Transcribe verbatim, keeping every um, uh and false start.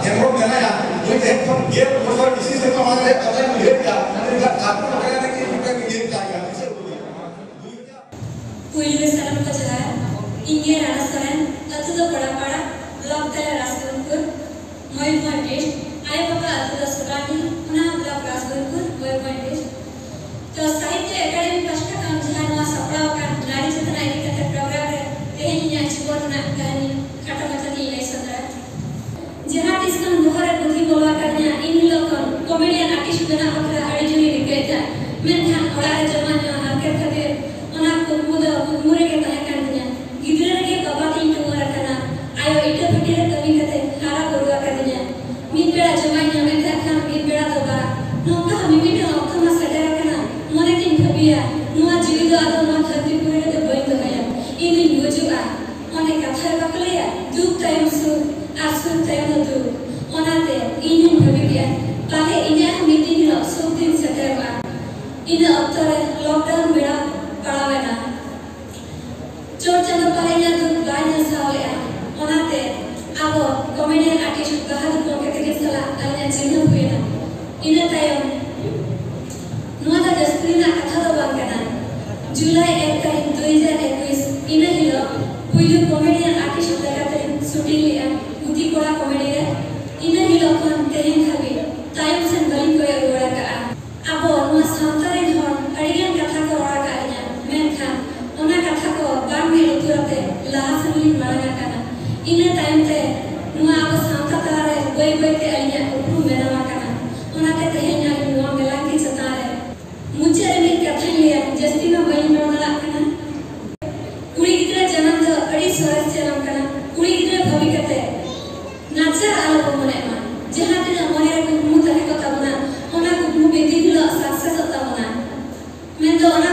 ᱦᱮᱢᱵᱨᱚᱢ ᱢᱮᱱᱟᱭᱟ, ᱩᱱᱤ ᱛᱮᱦᱮᱧ ᱠᱷᱚᱱ ᱜᱮᱞ ᱵᱚᱪᱷᱚᱨ ᱵᱮᱥᱤ ᱥᱮᱨᱢᱟ ᱢᱟᱲᱟᱝ ᱨᱮ ᱠᱟᱛᱷᱟᱭ ᱩᱭᱦᱟᱹᱨ ᱠᱮᱫᱟ, ᱢᱮᱱᱠᱷᱟᱱ ᱡᱷᱟᱲᱠᱷᱚᱸᱰ ᱵᱟᱠᱷᱨᱟ ᱞᱟᱹᱜᱤᱫ ᱢᱤᱫᱴᱟᱝ ᱩᱭᱦᱟᱹᱨ ᱠᱟᱜ ᱜᱮᱭᱟ, ᱫᱤᱥᱟᱹ ᱩᱫᱩᱜ ᱜᱮᱭᱟ᱾ ᱯᱩᱭᱞᱩ ᱨᱮ ᱥᱟᱱᱟᱢ ᱠᱚ ᱡᱚᱦᱟᱨ᱾ ᱤᱧ ᱜᱮ ᱨᱟᱱᱟ ᱥᱚᱨᱮᱱ, ᱟᱹᱛᱩ ᱫᱚ ᱯᱟᱲᱟᱯᱟᱲᱟ, ᱵᱞᱚᱠ ᱛᱟᱞᱟ ᱨᱟᱡᱽᱜᱚᱱᱯᱩᱨ, ᱢᱚᱭᱩᱨᱵᱷᱚᱸᱡᱽ ᱰᱤᱥᱴ᱾ ᱟᱭᱳ ᱵᱟᱵᱟ ᱟᱹᱛᱩ ᱫᱚ ᱥᱚᱨᱟᱰᱤ, ᱚᱱᱟ ᱦᱚᱸ ᱵᱞᱚᱠ ᱨᱟᱡᱽᱜᱚᱱᱯᱩᱨ, ᱢᱚᱭᱩᱨᱵᱷᱚᱸᱡᱽ ᱰᱤᱥᱴ᱾ ᱛᱚ ᱥᱟᱦᱤᱛᱭᱚ ᱮᱠᱟᱰᱮᱢᱤ ᱯᱟᱦᱴᱟ ᱠᱷᱚᱱ ᱡᱟᱦᱟᱸ ᱱᱚᱣᱟ ᱥᱟᱯᱲᱟᱣ ᱟᱠᱟᱱ ᱱᱟᱨᱤ ᱪᱮᱛᱱᱟ ᱤᱫᱤ ᱠᱟᱛᱮ ᱯᱨᱳᱜᱨᱟᱢ ᱨᱮ ᱛᱮᱦᱮᱧ ᱤᱧᱟᱹᱜ ᱡᱤᱵᱚᱱ ᱨᱮᱱᱟᱜ ᱠᱟᱹᱦᱱᱤ ᱠᱷᱟᱴᱚ ᱢᱟᱪᱷᱟ ᱛᱮᱧ ᱞᱟᱹᱭ ᱥᱚᱫᱚᱨᱟ᱾ ᱡᱟᱦᱟᱸ ᱛᱤᱥ ᱠᱷᱚᱱ ᱵᱚᱦᱚᱜ ᱨᱮ ᱵᱩᱫᱷᱤ ᱵᱚᱞᱚ ᱟᱠᱟᱫᱤᱧᱟ, ᱤᱱ ᱦᱤᱞᱳᱜ ᱠᱷᱚᱱ ᱠᱚᱢᱮᱰᱤᱭᱟᱱ ᱟᱨᱴᱤᱥᱴ ᱵᱮᱱᱟᱜ ᱵᱟᱠᱷᱨᱟ ᱟᱹᱰᱤ ᱡᱳᱨᱤᱧ ᱨᱤᱠᱟᱹᱭᱮᱫ ᱛᱟᱦᱮᱸᱫ᱾ ᱢᱮᱱᱠᱷᱟᱱ ᱚᱲᱟᱜ ᱨᱮ ᱡᱚᱢᱟᱜ ᱧᱩᱣᱟᱜ ᱦᱟᱨᱠᱮᱛ ᱠᱷᱟᱹᱛᱤᱨ ᱚᱱᱟ ᱠᱩᱠᱢᱩ ᱫᱚ ᱠᱩᱠᱢᱩ ᱨᱮᱜᱮ ᱛᱟᱦᱮᱸ ᱠᱟᱱ ᱛᱤᱧᱟ᱾ ᱜᱤᱫᱽᱨᱟᱹ ᱨᱮᱜᱮ ᱵᱟᱵᱟ ᱛᱤᱧ ᱴᱩᱢᱟᱹᱨ ᱟᱠᱟᱱᱟ᱾ ᱟᱭᱳ ᱤᱴᱟᱹ ᱵᱷᱟᱹᱴᱤ ᱨᱮ ᱠᱟᱹᱢᱤ ᱠᱟᱛᱮ ᱦᱟᱨᱟ ᱵᱩᱨᱩ ᱟᱠᱟᱫᱤᱧᱟ᱾ ᱢᱤᱫ ᱵᱮᱲᱟ ᱡᱚᱢᱟᱜ ᱤᱧ ᱧᱟᱢᱮᱫ ᱛᱟᱦᱮᱸ ᱠᱷᱟᱱ ᱢᱤᱫ ᱵᱮᱲᱟ ᱫᱚ ᱵᱟᱝ᱾ ᱱᱚᱝᱠᱟ ᱦᱚᱸ ᱢᱤᱢᱤᱫᱴᱟᱝ ᱚᱠᱛᱚ ᱢᱟ ᱥᱮᱴᱮᱨ ᱟᱠᱟᱱᱟ, ᱢᱚᱱᱮ ᱛᱤᱧ ᱵᱷᱟᱹᱵᱤᱭᱟ, ᱱᱚᱣᱟ ᱡᱤᱣᱤ ᱫᱚ ᱟᱫᱚ ᱱᱚᱣᱟ ᱫᱷᱟᱹᱨᱛᱤ ᱯᱩᱨᱤ ᱨᱮᱫᱚ ᱵᱟᱹᱧ ᱫᱚᱦᱚᱭᱟ, ᱤᱧ ᱫᱩᱧ ᱜᱩᱡᱩᱜᱼᱟ᱾ ᱚᱱᱮ ᱠᱟᱛᱷᱟ ᱨᱮ ᱵᱟᱠᱚ ᱞᱟᱹᱭᱟ, ᱫᱩᱠ ᱛᱟᱭᱚᱢ ᱥᱩᱠ ᱟᱨ ᱥᱩᱠ ᱛᱟᱭᱚᱢ ᱫᱚ ᱫᱩᱠ᱾ ᱚᱱᱟᱛᱮ ᱤᱧ ᱦᱚᱧ ᱵᱷᱟᱹᱵᱤ ᱠᱮᱫᱼᱟ, ᱯᱟᱞᱮ ᱤᱧᱟᱹᱜ ᱦᱚᱸ ᱢᱤᱫ ᱫᱤᱱ ᱦᱤᱞᱳᱜ ᱥᱩᱠ ᱫᱤᱱ ᱥᱮᱴᱮᱨᱚᱜᱼᱟ᱾ ᱤᱱᱟᱹ ᱚᱠᱛᱚ ᱨᱮ ᱞᱚᱠᱰᱟᱣᱩᱱ ᱵᱮᱲᱟ ᱯᱟᱲᱟᱣ ᱮᱱᱟ᱾ ᱪᱚᱴ ᱪᱟᱸᱫᱚ ᱯᱟᱞᱮ ᱤᱧᱟᱹᱜ ᱫᱩᱠ ᱵᱟᱭ ᱧᱮᱞ ᱥᱟᱦᱟᱣ ᱞᱮᱫᱼᱟ᱾ ᱚᱱᱟᱛᱮ ᱟᱵᱚ ᱠᱚᱢᱮᱰᱤᱭᱟᱱ ᱟᱨᱴᱤᱥᱴ ᱵᱟᱦᱟᱫᱩᱨ ᱜᱚᱢᱠᱮ ᱛᱟᱹᱠᱤᱱ ᱥᱟᱞᱟᱜ ᱟᱹᱞᱤᱧᱟᱜ ᱪᱤᱱᱦᱟᱹᱯ ᱦᱩᱭᱮᱱᱟ᱾ ᱤᱱᱟᱹ ᱛᱟᱭᱚᱢ ᱱᱚᱣᱟ ᱫᱚ ᱡᱟᱹᱥᱛᱤ ᱨᱮᱱᱟᱜ ᱠᱟᱛᱷᱟ ᱫᱚ ᱵᱟᱝ ᱠᱟᱱᱟ᱾ ᱡᱩᱞᱟᱭ ᱮᱠ ᱛᱟᱹᱨᱤᱠᱷ ᱫᱩ ᱦᱟᱡᱟᱨ ᱮᱠᱩᱥ, ᱤᱱᱟᱹ ᱦᱤᱞᱳᱜ ᱯᱩᱭᱞᱩ ᱠᱚᱢᱮᱰᱤᱭᱟᱱ ᱟᱨᱴᱤᱥᱴ ᱞᱮᱠᱟᱛᱮ ᱥᱩᱴᱤᱝ ᱞᱮᱫᱼᱟ ᱜᱩᱛᱤ ᱠᱚᱲᱟ ᱠᱚᱢᱮᱰᱤ ᱨᱮ᱾ ᱤᱱᱟᱹ ᱦᱤᱞᱳᱜ ᱠᱷᱚᱱ ᱛᱮᱦᱮᱧ ᱫᱷᱟᱹᱵᱤᱡ ᱛᱟᱭᱚᱢ ᱥᱮᱱ ᱵᱟᱹᱞᱤᱧ ᱠᱚᱭᱚᱜ ᱨᱩᱣᱟᱹᱲ ᱟᱠᱟᱫᱼᱟ᱾ ᱟᱵᱚ ᱱᱚᱣᱟ ᱥᱟᱶᱛᱟ ᱨᱮᱱ ᱦᱚᱲ ᱟᱹᱰᱤᱜᱟᱱ ᱠᱟᱛᱷᱟ ᱠᱚ ᱨᱚᱲ ᱟᱠᱟᱫ ᱞᱤᱧᱟ, ᱢᱮᱱᱠᱷᱟᱱ ᱚᱱᱟ ᱠᱟᱛᱷᱟ ᱠᱚ ᱵᱟᱝ ᱢᱮᱫ ᱞᱩᱛᱩᱨ ᱟᱛᱮ ᱞᱟᱦᱟ ᱥᱮᱱ ᱞᱤᱧ ᱢᱟᱲᱟᱝ ᱟᱠᱟᱱᱟ᱾ ᱤᱱᱟᱹ ᱛᱟᱭᱚᱢ ᱛᱮ ᱱᱚᱣᱟ ᱟᱵᱚ ᱥᱟᱶᱛᱟ ᱛᱟᱞᱟᱨᱮ ᱵᱟᱹᱭ ᱵᱟᱹᱭ ᱛᱮ ᱟᱹᱞᱤᱧᱟᱜ ᱩᱯᱨᱩᱢ ᱵᱮᱱᱟᱣ ᱟᱠᱟᱱᱟ᱾ ᱚᱱᱟᱛᱮ ᱛᱮᱦᱮᱧ ᱟᱹᱞᱤᱧ ᱱᱚᱣᱟ ᱢᱮᱞᱟᱝᱠᱤ ᱪᱮᱛᱟᱱ ᱨᱮ ᱢᱩᱪᱟᱹᱫ ᱨᱮ ᱢᱤᱫ ᱠᱟᱛᱷᱟᱧ ᱞᱟᱹᱭᱟ, ᱡᱟᱹᱥᱛᱤ ᱢᱟ ᱵᱟᱹᱧ ᱨᱚᱲ ᱫᱟᱲᱮᱭᱟᱜ ᱠᱟᱱᱟ᱾ ᱠᱩᱲᱤ ᱜᱤᱫᱽᱨᱟᱹ ᱡᱟᱱᱟᱢ ᱫᱚ ᱟᱹᱰᱤ ᱥᱚᱨᱮᱥ ᱡᱟᱱᱟᱢ ᱠᱟᱱᱟ᱾ ᱠᱩᱲᱤ ᱜᱤᱫᱽᱨᱟᱹ ᱵᱷᱟᱹᱵᱤ ᱠᱟᱛᱮ ᱱᱟᱪᱟᱨ ᱟᱞᱚ ᱵᱚ ᱢᱚᱱᱮᱜ ᱢᱟ᱾ ᱡᱟᱦᱟᱸ ᱛᱤᱱᱟᱹᱜ ᱢᱚᱱᱮ ᱨᱮ ᱠᱩᱠᱢᱩ ᱛᱟᱦᱮᱸ ᱠᱚᱜ ᱛᱟᱵᱚᱱᱟ, ᱚᱱᱟ ᱠᱩᱠᱢᱩ ᱢᱤᱫ ᱫᱤᱱ ᱦᱤᱞᱳᱜ ᱥᱟᱠᱥᱮᱥᱚᱜ ᱛᱟᱵᱚᱱᱟ᱾ ᱢᱮᱱᱫᱚ ᱚᱱᱟ